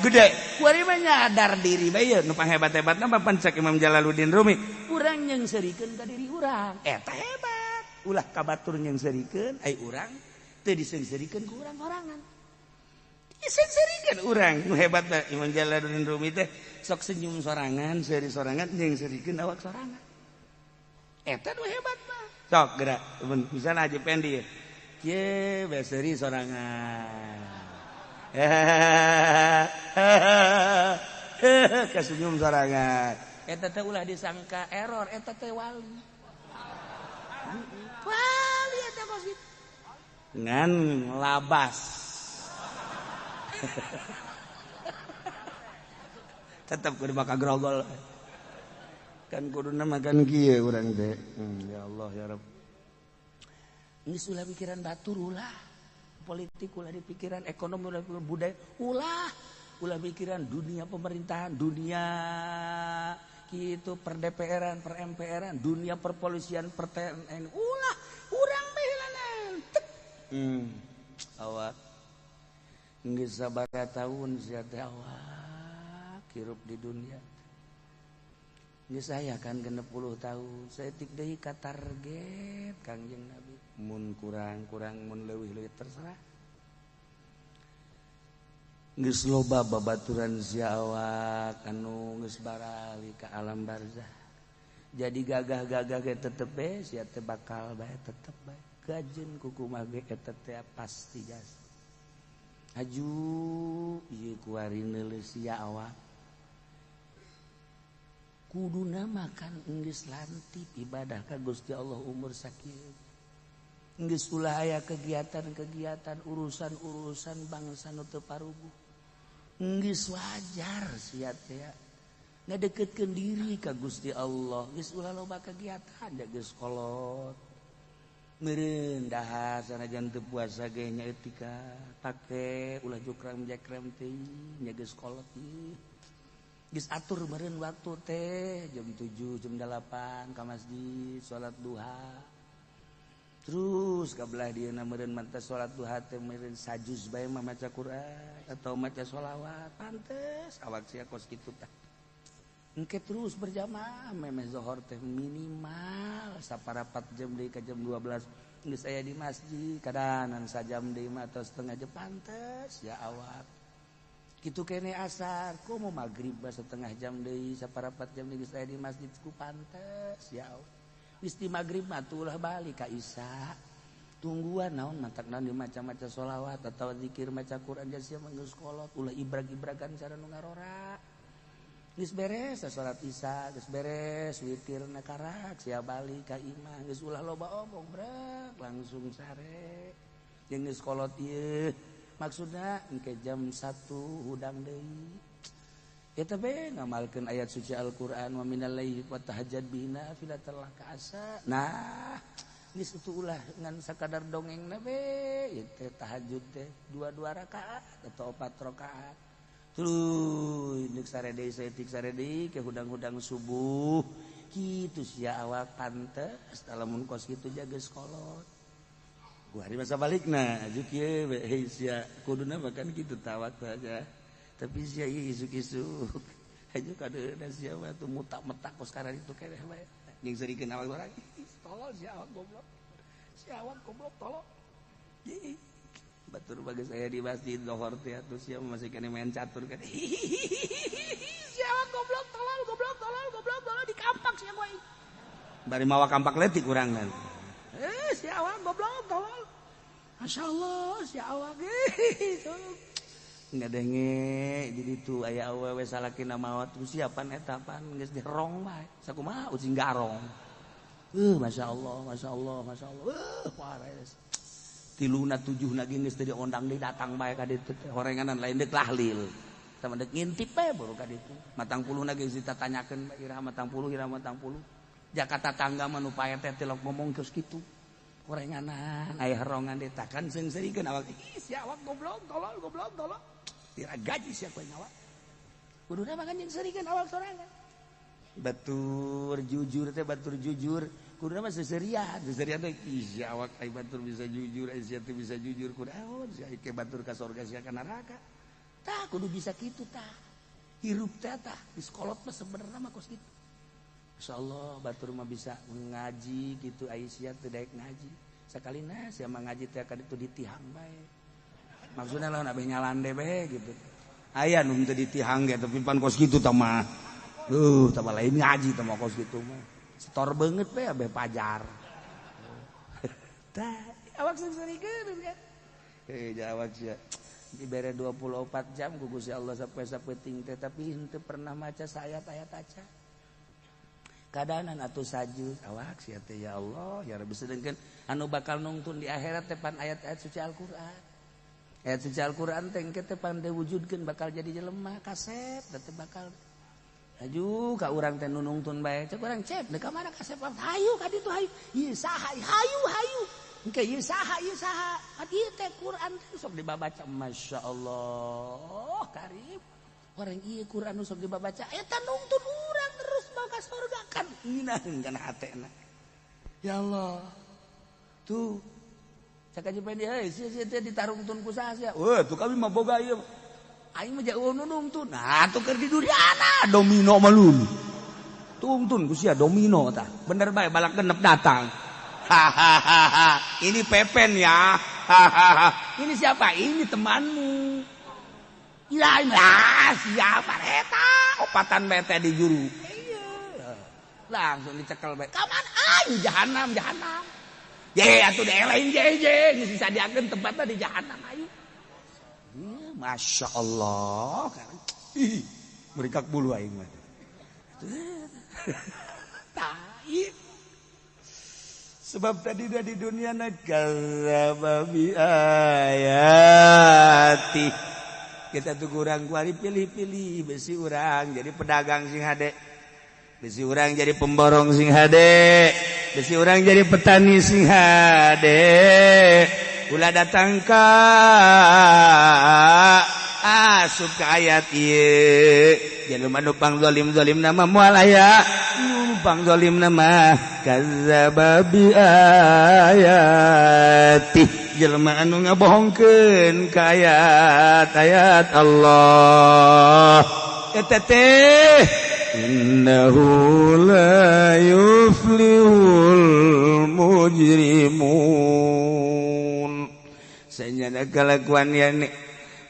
gede. Kuari mah nyadar diri bae ieu nu panghebat-hebatna mah pancak Imam Jalaluddin Rumi. Urang nyeungseurikeun ka diri urang. Eta hebat. Ulah ka batur nyeungseurikeun, ai urang teu diseungseurikeun ku urang sorangan. Diseungseurikeun urang nu hebat mah Imam Jalaluddin Rumi teh sok senyum sorangan, seuri sorangan, nyeungseurikeun awak sorangan. Eta nu hebat mah. Sok geura, misalnya Haji Pendi ya. Ye, beseri sorangan. Kesenyum sorangan. Eta teh ulah disangka error, eta teh wali. Wali eta kos kitu. Ngan labas. Tetep kudu bakal grogol. Kan kuduna makan kieu urang teh. Ya Allah ya Rabb. Geus ulah pikiran batur ulah, politik ulah dipikiran, ekonomi ulah pikiran, budaya ulah, ulah pikiran dunia pemerintahan, dunia gitu per DPR-an, per MPR-an, dunia perpolisian, per TNI, ulah, urang bae heulanan. Awak geus sabaraha tahun sia teh awak hirup di dunia. Geus aya kan 60 tahun, saeutik deui ka target Kangjeng Nabi. Mun kurang-kurang, mun leuwih-leuwih terserah. Geus loba babaturan sia awak anu geus barali ka alam barzah. Jadi gagah-gagah ge tetep bae sia teh bakal bae tetep bae. Gajeun ku kumaha ge eta teh pasti jas. Aju ieu kuari neuleus sia awak. Kuduna makan geus lantip ibadah ka Gusti Allah umur sakieu. Geus ulah aya kegiatan-kegiatan urusan-urusan bangsa nu teu paruguh. Geus wajar sia teh ngadeukeutkeun diri ka Gusti Allah. Geus ulah loba kegiatan da geus kolot. Meureun dahar sanajan teu puasa ge nya etika pake ulah jukrang jekrem teuing nya geus kolot ieu. Geus atur meureun waktu teh jam 7 jam 8 ka masjid salat duha. Terus kabelah dieuna meureun manteh salat duha teh meureun sajuz bae mah maca Quran atau maca sholawat, pantes awak sia kos kitu tah. Engke terus berjamaah memeh zohor teh minimal saparapat jam deui ka jam 12 geus aya di masjid, kadanan sajam deui mah atau setengah jam pantes ya awak. Kitu kene asar, komo maghrib bah setengah jam deui saparapat jam deui geus aya di masjid ku pantes ya awak. Geus di maghrib mah ulah balik ka isya. Tungguan naon matak naon di maca-maca sholawat atau zikir maca Quran sia mah geus kolot ulah ibrag-ibragan cara nu ngarora. Geus beres salat Isya, geus beres witirna karak sia balik ka imah, geus ulah loba omong brek langsung sare. Jeung geus kolot ieu maksudna engke jam 1 hudang deui. Eta be ngamalkeun ayat suci Al-Qur'an wa minal laili fatahajjad bihi nafilatan laka asa. Nah, geus itu ulah ngan sakadar dongengna be ieu teh tahajud teh dua-dua rakaat atau 4 rakaat. Tuluy deuk sare deui saeutik sare deui ke hudang-hudang subuh kitu sia awak pantes lamun kos kitu jaga sekolot. Gua hari masa balikna aju kieu we hei sia kuduna makan kitu tawak saja. Tapi sia ieu isuk-isuk aju kadeuna sia mah tuh mutak-metak kos karan itu keneh bae. Jeung seurikeun awak urang tolol sia awak goblok. Sia awak goblok tolol. Ih. Batur bagus saya di masjid lohor teh atuh sia masih kene main catur kan. Sia goblok tolol goblok tolol goblok tolol dikampak sia gua. Bari mawa kampak letik urang kan. Sia awak goblok tolol. Masyaallah sia awak. Ngadenge di ditu aya awewe salakina maot siapan eta pan geus dirong bae. Sakumaha ucing garong. Masyaallah masyaallah masyaallah. Pares. Tiluna tujuh lagi geus teu diondang deui datang bae ka ditu teh horenganan lain deuk tahlil sama deuk ngintip bae baru ka ditu matang puluh na geus ditatanyakeun iraha matang puluh iraha matang puluh Jakarta tangga mah nu pae teh tilok ngomong geus kitu horenganan aya herongan deui takan seungseurikeun awak ih sia awak goblok tolol goblok tolol tira gaji sia kowe nyawa kuduna mah kan jeung seurikeun awak sorangan batur jujur teh batur jujur kuduna mah seserian seserian teh ih awak ai batur bisa jujur ai sia teh bisa jujur kudu aon sia ke batur ka surga sia ka neraka tah kudu bisa kitu tah hirup teh tah diskolot mah sebenarnya mah kos kitu insyaallah batur mah bisa ngaji kitu ai sia teu daek ngaji sakalina sia mah ngaji teh ka ditu ditihang bae maksudna lamun abeh nyalande bae gitu aya nu teu ditihang ge tapi pan kos kitu tah mah tah lain ngaji tah mah kos kitu mah setor banget be abeh pajar. Tah, awak seungseurikeun kan. Awak sia dibere 24 jam ku Gusti Allah sampai sapeuting teh tapi henteu pernah maca saayat-ayat aca. Kadanan atuh sajud awak sia teh ya Allah ya Rabbi sedengkeun anu bakal nungtun di akhirat teh pan ayat-ayat suci Al-Qur'an. Ayat suci Al-Qur'an teh engke teh pan diwujudkeun bakal jadi jelema kasep teh bakal aju ka urang teh nunungtun bae cek urang cep deuk ka mana kasep hayu ka ditu hayu ieu saha hayu hayu engke ieu saha ka dieu teh Quran teh sok dibabaca masyaallah karib orang ieu Quran sok dibabaca eta nungtun urang terus mau ka surga kan ngeunaheun kana hatena ya Allah tuh cak aja bae euy sia sia teh ditarungtun ku saha sia weuh tuh kami mah boga ieu aing mah jauh nungtun. Nah, tuh keur di duriana domino mah lun. Tungtun ku sia domino tah. Bener bae balak genep datang. Hahaha. Ini Pepen ya. Hahaha. Ini siapa? Ini temanmu. Ya, lah siapa eta? Opatan bae teh di juru. Iya. Langsung dicekel bae. Ka mana? Ayo jahanam, jahanam. Ye atuh daelain je je geus disadiakeun tempatna di jahanam ayo. Masya Allah, ih, merikak bulu aing mah. Tai. Sebab tadi dah di dunia kadzdzaba bi ayati. Kita tuh kurang kuari pilih-pilih besi urang jadi pedagang sing hade. Besi urang jadi pemborong sing hade. Besi urang jadi petani sing hade. Ulah datang ka asup ka ayat ieu jelema nu pangzalim-zalim nama moal aya nu pangzalim nama kadzdzaba bi ayati jelema anu ngabohongkeun ka ayat-ayat Allah eta teh innahu la yuflihul mujrimun sanyana kalakuan yani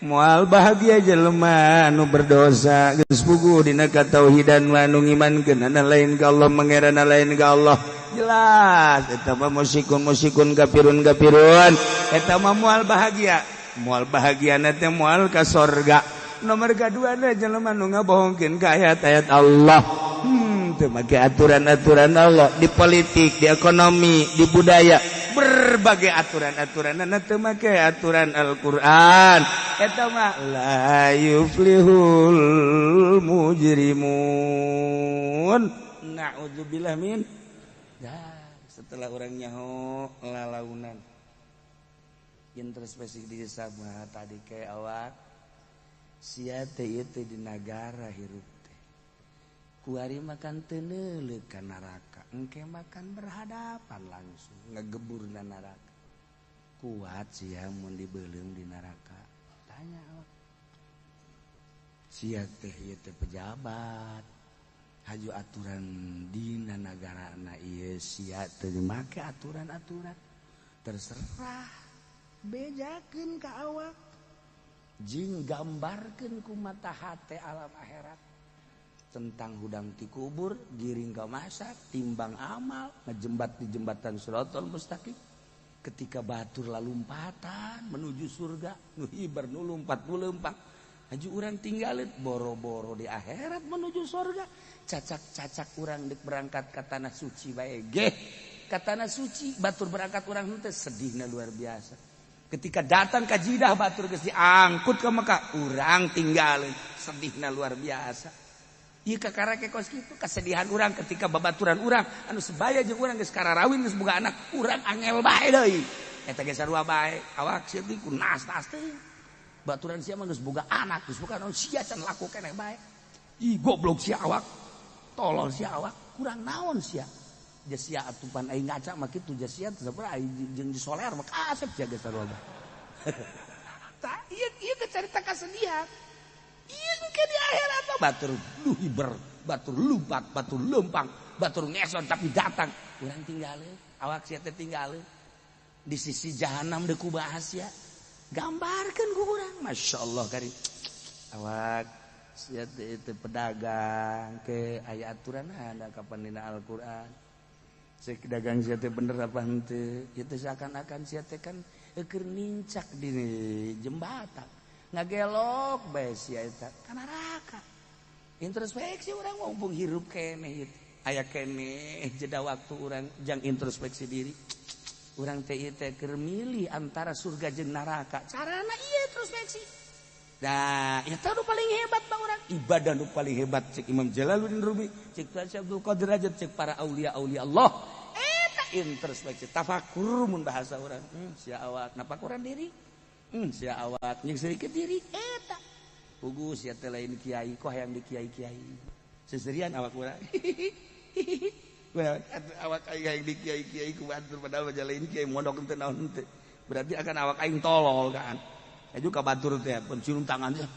moal bahagia jelema anu berdosa geus puguh dina katauhidan anu ngimankeun lain ka Allah mangerana lain ka Allah jelas eta mah musykun musykun kafirun kafirun eta mah moal bahagia moal bahagiana teh moal ka sorga. Nomor kadua na jelema nu ngabohongkeun ka ayat-ayat Allah. Teu make aturan-aturan Allah di politik, di ekonomi, di budaya, berbagai aturan-aturan teu make aturan Al-Qur'an. Eta mah la yuflihul mujrimun. Na'udzubillah min. Ya, setelah orang nyaho lalaunan introspeksi diri sama tadi kayak awak sia teh ieu teh di nagara hirup teh kuari makan teu neuleuk ka neraka, engke makan berhadapan langsung ngegebur na neraka. Kuat sia mun dibeuleum di neraka? Tanya awak. Sia teh ieu teh pejabat, haju aturan dina nagarana ieu sia teu make aturan-aturan, terserah bejakeun ka awak jeung gambarkeun ku mata hate alam akhirat tentang hudang ti kubur, giring ka mahsyar, timbang amal, ngejembat di jembatan Shirathal Mustaqim, ketika batur lalumpatan menuju surga, nu hiber, nu lumpat, nu leumpang, haju urang tinggalin boro-boro di akhirat menuju surga, cacak-cacak urang dek berangkat ke tanah suci bae geh ka tanah suci batur berangkat urang henteu sedihna luar biasa. Ketika datang ke Jidah batur geus diangkut ke Mekah, urang tinggalin sedihna luar biasa. Ieu kakara ke kos kitu kesedihan urang ketika babaturan urang anu sebaya jeung urang geus kararawin, geus boga anak, urang angel bae deui. Eta ge sarua bae, awak sia teh ku nas-nas teh. Baturan sia mah geus boga anak, geus boga naon, sia can laku keneh bae. Ih, goblok sia awak. Tolol sia awak, kurang naon sia. Sia atupan aing ngaca mah kitu sia teh sabar aing jeung disoler mah kasep sia geus sarua. Tah ieu ieu teh carita kasedihan. Ieu ke di akhirat mah batur lu hiber, batur lumpat, batur leumpang, batur ngeson tapi datang. Urang tinggalin, awak sia teh tinggalin. Di sisi jahanam deuk kubahas sia. Gambarkeun ku urang, masyaallah kari. Awak sia teh itu pedagang ke aya aturan ada kapan dina Al-Qur'an. Cek dagang sia teh bener apa henteu? Ieu teh seakan-akan sia teh kan keur nincak di jembatan. Ngagelok bae sia eta ka neraka. Introspeksi urang mumpung hirup keneh ieu. Aya keneh jeda waktu urang jang introspeksi diri. Urang teh ieu teh keur milih antara surga jeung neraka. Carana ieu introspeksi. Nah, eta nu paling hebat bang urang. Ibadah nu paling hebat cek Imam Jalaluddin Rumi, cek Syekh Abdul Qadir Rajab, cek para aulia-aulia Allah. Eta introspeksi, tafakur mun bahasa urang. Sia awak napakuran diri. Sia awak nyengserikeun diri eta. Pugu sia teh lain kiai, kok hayang di kiai-kiai. Seserian awak urang. Awak aing hayang di kiai-kiai ku batur padahal mah lain kiai mondok teu naon teu. Berarti akan awak aing tolol kan. Aju ka batur teh pun cium tangannya.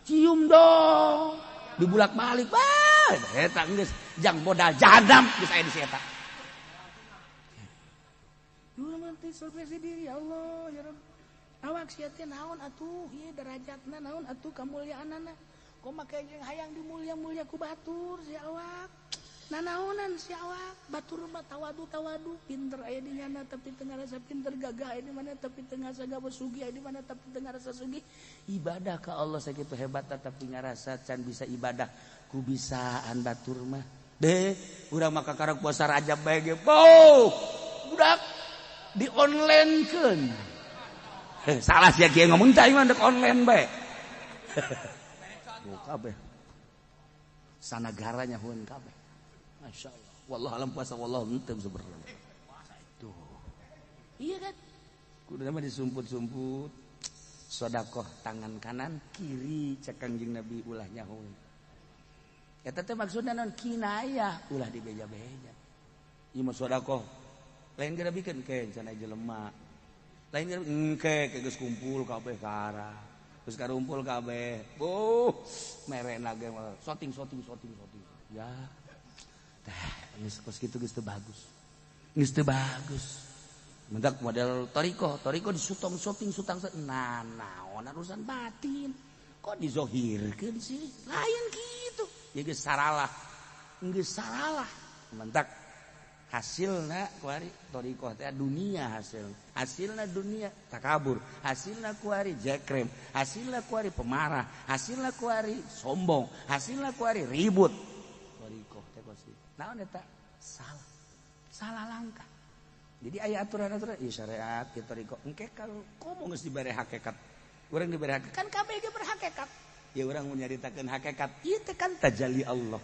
Cium dong. Dibulak-balik. Wah, eta geus jang modal jahanam geus aya di si eta. Urang mah teh introspeksi diri, ya Allah, ya Rabb. Awak sia teh naon atuh ieu derajatna, naon atuh kamulyaanana. Kok make jeung hayang dimulia-mulia ku batur sia awak. Nanaonan sia awak, batur mah tawadu-tawadu, pinter aya di nyana tapi teu ngarasa pinter, gagah aya di mana tapi teu ngarasa gagah, sugih aya di mana tapi teu ngarasa sugih. Ibadah ka Allah sakitu hebat tapi ngarasa can bisa ibadah ku bisaan batur mah. Deh, urang mah kakarak puasa Rajab bae ge. Boh, budak di online-keun. Salah sia kieu ngomong teh mah dek online bae. Buka kabeh. Sanagara nyahueun kabeh. Masya Allah. Wallah alam puasa wallah henteu sebenarnya. Tuh. Iya kan? Kudu mah disumput-sumput. Sedekah tangan kanan kiri cek Kangjeng Nabi ulah nyahueun. Eta teh maksudna naon kinayah ulah dibeja-beja. Ieu mah sedekah. Lain geura bikeun ke cenah jelema. Lain geura engke geus kumpul kabeh ka arah. Geus karumpul kabeh. Boh, merena ge soting soting soting soting. Ya. Tah, geus kos kitu geus teu bagus. Geus teu bagus. Mendak model toriko, toriko disutong soting sutang nah naon urusan batin. Kok dizohirkeun sih? Lain kitu. Ya geus saralah. Geus saralah. Mendak Hasilna kuari thariqah teh dunia hasil. Hasilna dunia takabur, hasilna kuari jekrem, hasilna kuari pemarah, hasilna kuari sombong, hasilna kuari ribut. Thariqah teh kos kitu. Naon eta? Salah. Salah langkah. Jadi aya aturan-aturan ieu syariat ieu thariqah. Engke kalau komo geus dibere hakikat. Urang dibere hakikat kan kabeh ge berhakikat. Ya urang mun nyaritakeun hakikat ieu teh kan tajalli Allah.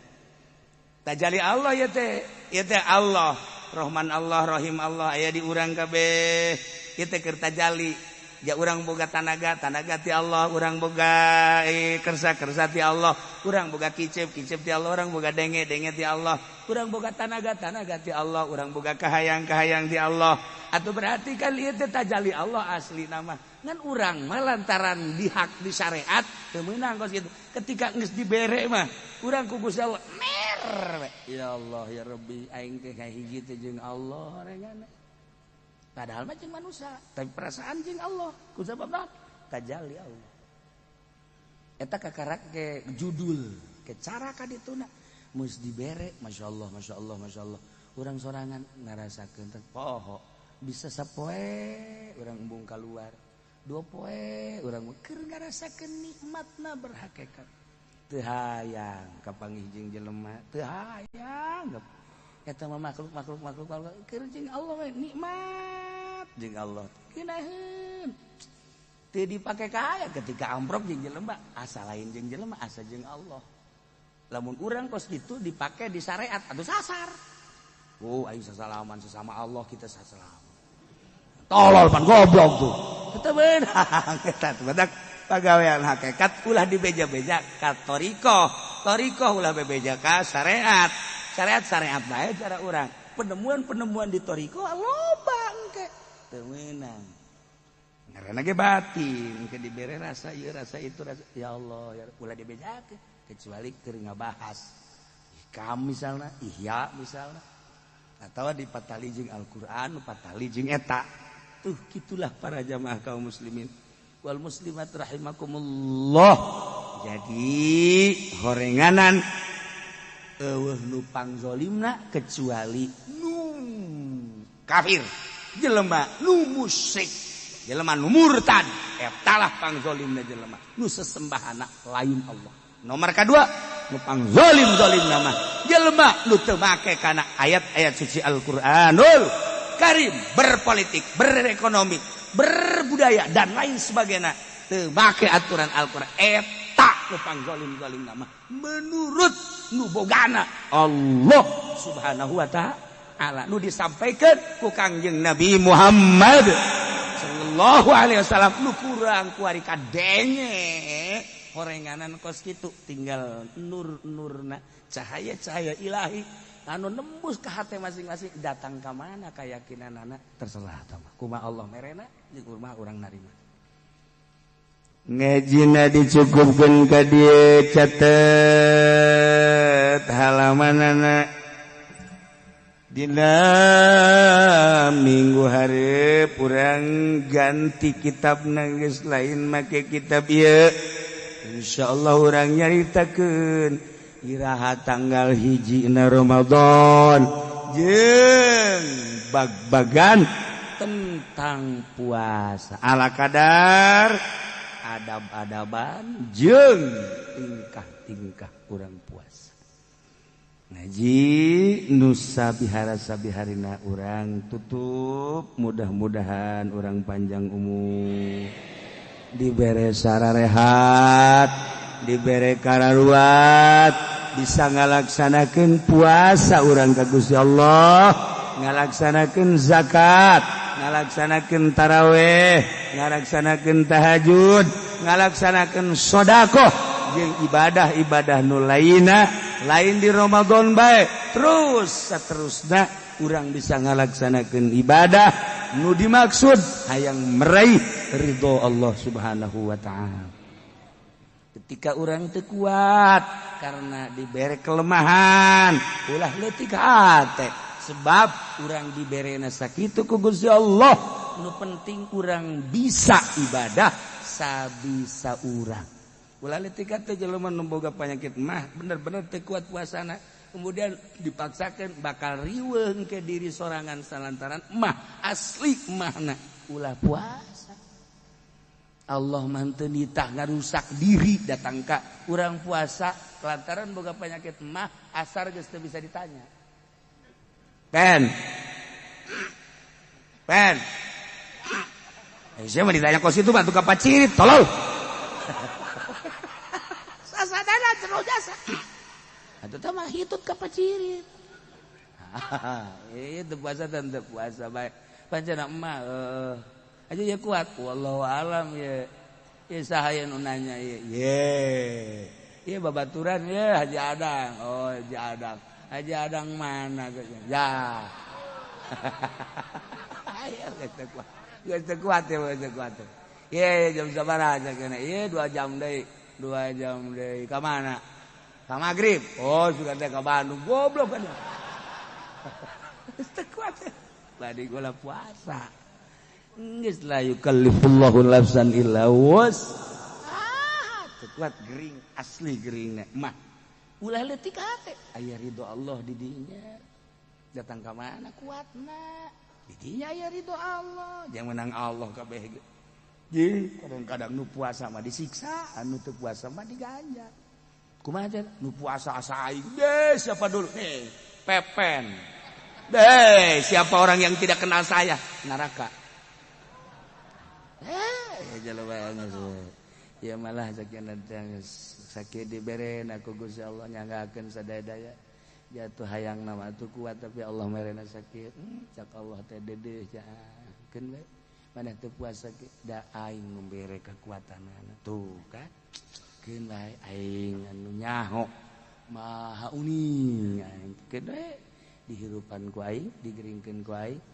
Tajali Allah ya teh, ya teh Allah, Rahman Allah, Rahim Allah aya di urang kabeh. Ieu teh keur tajali. Ja urang boga tanaga, tanaga ti Allah, urang boga kersa, kersa ti Allah, urang boga kicep, kicep ti Allah, urang boga denge, denge ti Allah, urang boga tanaga, tanaga ti Allah, urang boga kahayang, kahayang ti Allah. Atuh berarti kan ieu teh tajali Allah asli nama. Ngan urang mah lantaran dihak di syariat teu meunang kos kitu. Ketika geus dibere mah urang ku Gusti Allah mer. Ya Allah ya Rabbi aing teh kahiji teh jeung Allah rengana. Padahal mah jeung manusia, tapi perasaan jeung Allah. Ku sabab tajalli Allah. Eta kakarak ke judul, ke cara kadituna geus dibere masyaallah masyaallah masyaallah. Urang sorangan ngarasakeun teh poho bisa sapoe urang embung kaluar. Dua poe urang keur ngarasakeun nikmatna berhakikat. Teu hayang kapanggih jeung jelema, teu hayang eta mah makhluk makhluk makhluk keur jeung Allah we nikmat jeung Allah. Keunaheun teu dipake kaya ketika amprok jeung jelema, asa lain jeung jelema, asa jeung Allah. Lamun urang kos kitu dipake di syariat atuh sasar. Oh, aing sasalaman sesama Allah kita sasalaman. Tolol pan goblok tuh. Teu beunang eta teh badak pagawean hakikat ulah dibeja-beja ka thariqah. Thariqah ulah bebeja ka syariat. Syariat-syariat bae cara urang. Penemuan-penemuan di thariqah loba engke. Teu meunang. Ngaranna ge batin, engke dibere rasa ieu rasa itu rasa ya Allah ya ulah dibejakeun kecuali keur ngabahas hikam misalna, ihya misalna. Atawa dipatali jeung Al-Qur'an, patali jeung eta. Tuh gitulah para jamaah kaum muslimin wal muslimat rahimakumullah. Jadi horenganan eueuh nu pangzolimna kecuali nu kafir, jelema nu musyrik, jelema nu murtad, eta lah pangzolimna jelema nu sesembahana lain Allah. Nomor kedua nu pangzolim-zolimna mah jelema nu teu make kana ayat-ayat suci Al-Qur'anul Karim, berpolitik, berekonomi, berbudaya dan lain sebagainya teu make aturan Al-Qur'an, eta nu pangzolim-zolimna mah menurut nu bogana Allah Subhanahu wa ta'ala nu disampaikan ku Kangjeng Nabi Muhammad sallallahu alaihi wasallam. Nu kurang kuari kadenge horenganan kos kitu tinggal nur-nurna cahaya-cahaya ilahi anu nembus ke hati masing-masing datang ka mana keyakinanana terserah tah kumaha Allah merena jeung kumaha urang narima. Ngajina dicukupkeun ka dieu catet halamanana dina minggu hareup urang ganti kitabna geus lain make kitab ieu. Insyaallah urang nyaritakeun iraha tanggal 1 Ramadan jeung bag-bagan tentang puasa ala kadar adab-adaban jeung tingkah-tingkah kurang puasa. Ngaji nusa bihara sabiharina urang tutup, mudah-mudahan urang panjang umur, dibere sararehat, dibere kararuat, bisa ngalaksanakeun puasa urang ka Gusti Allah, ngalaksanakeun zakat, ngalaksanakeun taraweh, ngalaksanakeun tahajud, ngalaksanakeun sedekah jeung ibadah-ibadah nu lainna lain di Ramadan bae. Terus saterusna urang bisa ngalaksanakeun ibadah nu dimaksud hayang meraih ridho Allah Subhanahu wa ta'ala. Ketika urang teu kuat karena dibere kelemahan, ulah leutik hate, sebab urang diberena sakitu ku Gusti Allah. Nu penting urang bisa ibadah sabisa urang. Ulah leutik hate jelema nu boga penyakit mah bener-bener teu kuat puasana. Kemudian dipaksakan bakal riweuh ke diri sorangan salantaran mah asli mahna ulah puasa. Allah mah teu nitah ngarusak diri datang ka urang puasa lantaran boga penyakit mah asar geus teu bisa ditanya. Pen. Pen. Saya mau ditanya kos itu bantu kapacirit, tolong. Sasadana jero jasa. Atuh tah mah hitut kapacirit. Itu puasa dan teu puasa bae. Pancen emak aja ya kuat. Wallahu alam ya. Ya saha nu nanya ye. Ye. Ye babaturan ye Haji Adang. Oh, Haji Adang. Haji Adang mana? Ya. Ayo geus kuat. Geus teu kuat ya, geus teu kuat. Ye, jam sabaraha cenah? Ye, 2 jam deui. 2 jam deui. Ka mana? Ka magrib. Oh, sudah teh ka Bandung. Goblok kan. Geus teu kuat. Badi gula puasa. Geus la yukallifullahu nafsan illa wus. Ah, teu kuat gering, asli geringna. Mah ulah leutik hate. Aya ridho Allah di dinya. Datang ka mana kuatna? Didinya aya ridho Allah, jangan menang Allah kabeh ge. Kadang-kadang nu puasa mah disiksa, anu teu puasa mah diganjar. Kumaha teh? Nu puasa asa aing. Deh, siapa dulu? Nih, Pepen. Deh, siapa orang yang tidak kenal saya? Neraka. Jelema ya malah sakit dibere ku Gusti Allah nyanggakeun sadaya-daya. Jatuh hayang nama tuh kuat tapi Allah merena sakit. Cak Allah teh dedeh keun we. Maneh teu puasa ge da aing membere kekuatanana. Tuh kan. Keun bae aing anu nyaho maha uning aing keun we dihirupan ku aing digeringkeun ku aing.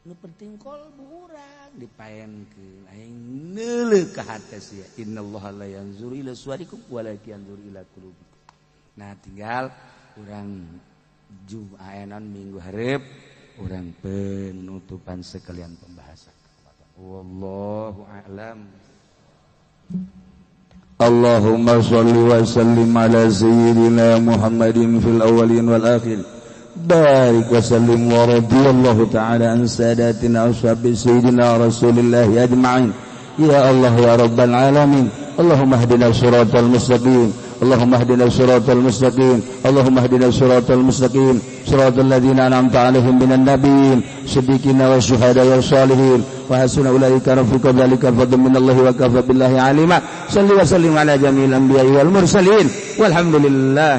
Nu penting kolbu urang dipaenkeun aing neuleuh ka hate sia. Innallaha la yanzuru ila suwarikum walakin yanzuru ila qulubikum. Nah tinggal urang Jum'anan minggu hareup urang penutupan sekalian pembahasan. Wallahu a'lam. Allahumma shalli wa sallim ala sayyidina Muhammadin fil awwalin wal akhirin. Barik wa sallim wa radiyallahu ta'ala an sadatina ashabi sayyidina Rasulillah ajma'in. Ya Allah ya Rabbal alamin. Allahumma hdina siratal mustaqim. Allahumma hdina siratal mustaqim. Allahumma hdina siratal mustaqim. Siratal ladzina an'amta 'alaihim minan nabiyyin, siddiqin wasyuhada wassalihin. Wa hasuna ulaika rafiqa dzalika fadlun minallahi wa kafa billahi alima. Salli wa sallim ala jami'il anbiya'i wal mursalin. Walhamdulillah.